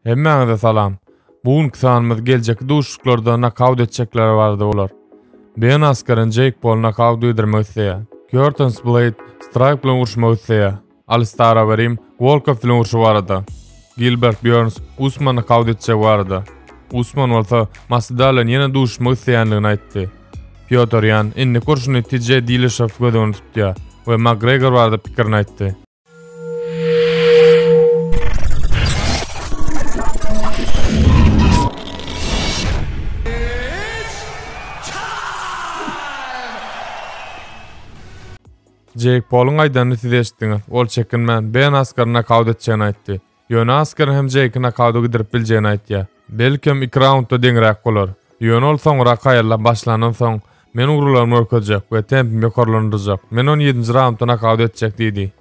Hemmäňize salam. Bu günki sanymyz geljekki duşuşyklarda nokaut etjekler barada bolar. Ben Askeren Jeýk Pol nokaut gidirmek isleýär. Curtis Blade Strike bilen uruşmak isleýär. Alistar Overeem Wolkow bilen urşy barada. Gilbert Burns Usman nokaut etjek barada. Usman bolsa Masvidal bilen ýene duşuşmak isleýändigini aýtdy. Pýotr Ýan indiki urşuny TJ Dillashaw göz öňünde tutýar we Makgregor barada pikirini aýtdy. Jeýk Poluň aýdanyny siz eşitdiňiz. Ol çekinmän, Ben Askary nokaut etjegini aýtdy. Ýöne Askar hem Jeýki nokauta gidirip biljegini aýtýar. Belkem iki raundda deňräk bolar. Ýöne ol soňrak haýallap başlandan soň, men ugurlarymy görkezjek we tempimi ýokarlandyrjak. Men ony ýedinji raundda nokaut etjek diýdi.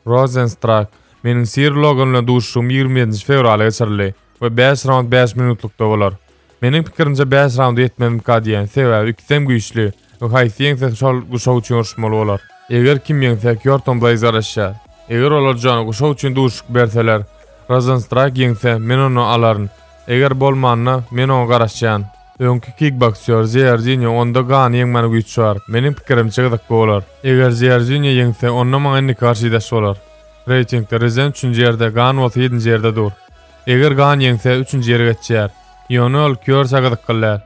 Rozenstrak, Meniň Sir Logan bilen duşuşygym 27-nji fewralda geçirildi we bäş raund bäş minutlykda bolar. Meniň pikirimçe bäş raunda ýetmezmika diýýän, sebäbi ikisem güýçli we haýsy ýeňse şol guşak üçin uruşmaly bolar. Eger kim ýeňse Kýorton Bleýz garaşýar. Eger olar Jona guşak üçin duşuşyk berseler, Rozenstraýk ýeňse men ony alaryn. Eger bolmanda men oňa garaşýan. Öňki kikboksýor Zeýerzinýo onda Gany ýeňmäne güýç bar. Meniň pikirimçe gyzykly bolar. Eger Zeýerzinýo ýeňse onda maňa indiki garşydaş bolar. Reýtingde Rezen üçünji ýerde, Gan bolsa ýedinji ýerde dur. Eger Gan ýeňse, üçünji ýere geçýär. Ýöne ol Kýorsa gyzykly däl.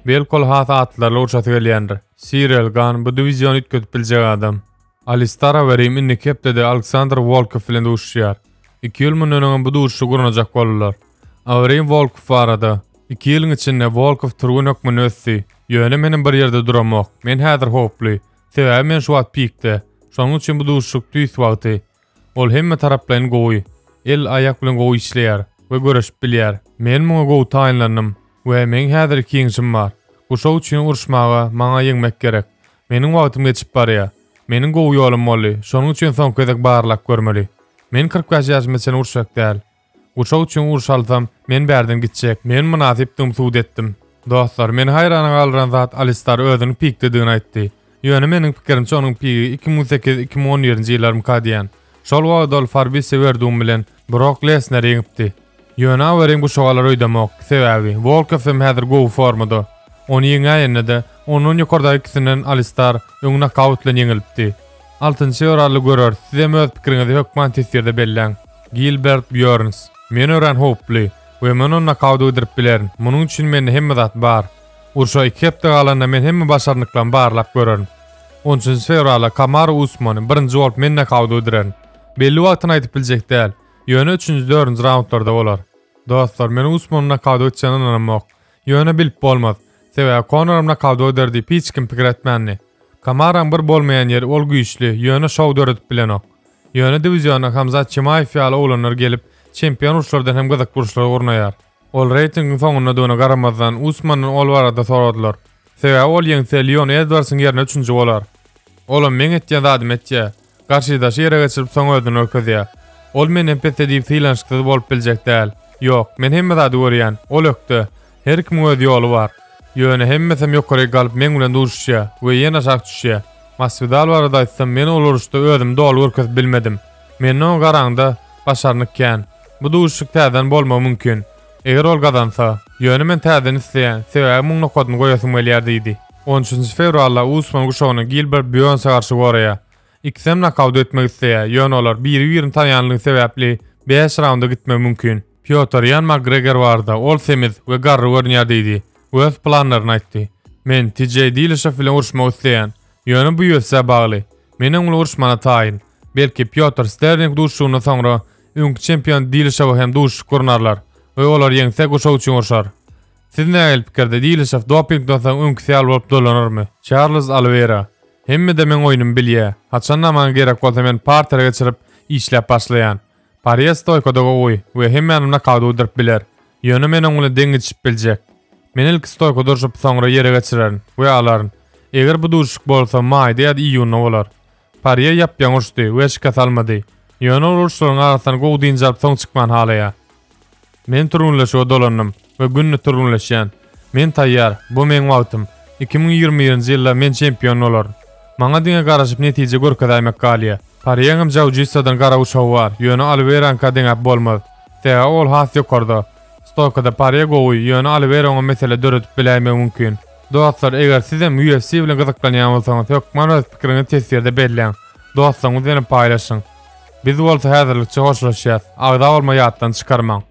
Belki ol has atlylarla urşasy gelýändir. Sirel Gan bu diwiziony üýtgedip biljek adam. Alistar Overeem indiki hepdede Aleksandr Wolkow bilen duşuşýar. Iki ýyl mundan öňem bu duşuşygy gurnajak boldular. Overeem Wolkow barada, Iki ýylyň içinde Wolkow türgen hökmünde ösdi. Ýöne menem bir ýerde duramok. Men häzir howply. Sebäbi men şu wagt pikde. Şonuň üçin bu duşuşyk tüýs wagty. Ol hemme taraplaýyn gowy. El, aýak bilen gowy işleýär we göreşip bilýär. Men muňa gowy taýynlandym we meň häzir iki ýeňşim bar. Guşak üçin uruşmaga maňa ýeňmek gerek. Meniň wagtym geçip barýar. Meniň gowy ýolum boldy, şonuň üçin soňky gezek barlap görmeli. Men 45 ýaşyma çenli uruşjak däl. Guşak üçin uruş alsam, men bärden gitjek. Men mynasypdygymy subut etdim. Dostlar, meni haýrana galdyran zat Alistar özüniň pikdedigini aýtdy. Ýöne meniň pikirimçe onuň pigi 2008, 2011-nji ýyllarmyka diýýän. Şol wagt ol Farbise Werdum bilen Brok Lesneri ýeňipdi. Ýöne Aweriň guşagy alar öýdemok. Sebäbi, Wolkow hem häzir gowy formada. Ony ýeňäýende-de, ondan ýokardaky ikisinden Alistar öň nokaut bilen ýeňilipdi. Altynjy fewralda göreris, sizem öz pikiriňizi hökman teswirde belläň. Gilbert Býorns, Men örän howply we men ony nokauta gidirip bilerin. Munuň üçin mende hemme zat bar. Urşa iki hepde galanda men hemme başarnyklarymy barlap görerin. On üçünji fewralda Kamaru Usmany birinji bolup men nokauta gidirerin. Belli wagtyny aýdyp biljek däl. Ýöne üçünji, dördünji raundlarda bolar. Dostlar, men Usmanyň nokauta gitjegine ynanamok. Ýöne bilip bolmaz. Sebäbi Konoram nokauta gider diýip hiç kim pikir etmändi. Kamaraň bir bolmaýan ýeri ol güýçli, ýöne şou döredip bilenok. Ýöne diwiziona Hamzat Çimaýew ýaly oglanlar gelip, çempion uruşlardan hem gyzykly uruşlary gurnaýar. Ol reýtingiň soňundadygyna garamazdan, Usmandan ol barada soradylar. Sebäbi ol ýeňse, Leon Edwardsyň ýerine üçünji bolar. Olam meň etýän zadymy etýär. Garşydaşy ýere geçirip soň özüni görkezýär. Ol menden pesde diýip sylanyşyksyz bolup biljek däl. Ýok, men hemme zady görýän. Ol ökde. Her kimiň öz ýoly bar. Ýöne hemmesem ýokaryk galyp meň bilen duşuşýar we ýene aşak düşýär. Maswidal barada aýtsam men ol uruşda özümi doly görkezip bilmedim. Mende oňa garaňda başarnyk kän. Bu duşuşyk täzeden bolmagy mümkin. Eger ol gazansa. Ýöne men täzeden isleýän, sebäbi muň nokadyny goýasym gelýär diýdi. On üçünji fewralda Usman guşagyny Gilbert Býornsa garşy goraýar. Ikisem nokaut etmek isleýär, ýöne olar biri-birini tanaýanlygy sebäpli bäş raunda gitmegi mümkin. Pýotr Ýan Makgregor barada, ol semiz we garry görünýär diýdi we öz planlaryny aýtdy. Men TJ Dilişow bilen uruşmak isleýän. Ýöne bu UFC-ä bagly. Men oň bilen uruşmana taýyn. Belki, Pýotr Sterling duşuşygyndan soňra öňki çempion Dilişowa hem duşuşyk gurnarlar we olar ýeňse guşak üçin urşar. Siz nähili pikirde, Dilişow dopingden soň öňküsi ýaly bolup dolanarmy? Çarlz Oliweýra, Hemme-de meň oýnumy bilýär. Haçan-da maňa gerek bolsa men partere geçirip, işläp başlaýan. Porýe stoýkada gowy we hemmäni nokauta udyryp biler. Ýöne men oň bilen deň gidişip biljek. Men ilki stoýka durşup soňra ýere geçirerin we alaryn. Eger bu duşuşyk bolsa maýda ýa-da iýunda bolar. Porýe ýap-ýaňy uruşdy we şikes almady. Ýöne ol uruşlaryň arasyndan gowy dynç alyp soň çykmany halaýar. Men türgenleşige dolandym we günde türgenleşýän. Men taýýar, bu meň wagtym. 2021-nji ýylda men çempion bolaryn. Maňa diňe garaşyp netije görkezäýmek galýar. Porýeňem Jaujitsadan gara guşagy bar, ýöne Oliweýraňka deňäp bolmaz. Sebäbi ol has ýokarda. Stoýkada Porýe gowy, ýöne Oliweýra oňa mesele döredip biläýmegi mümkin. Dostlar, eger sizem UFC bilen gyzyklanýan bolsaňyz, hökman öz pikiriňizi teswirde belläň. Dostlaryňyz bilen paýlaşyň. Biz bolsa häzirlikçe hoşlaşýas. Agza bolmagy ýatdan çykarmaň.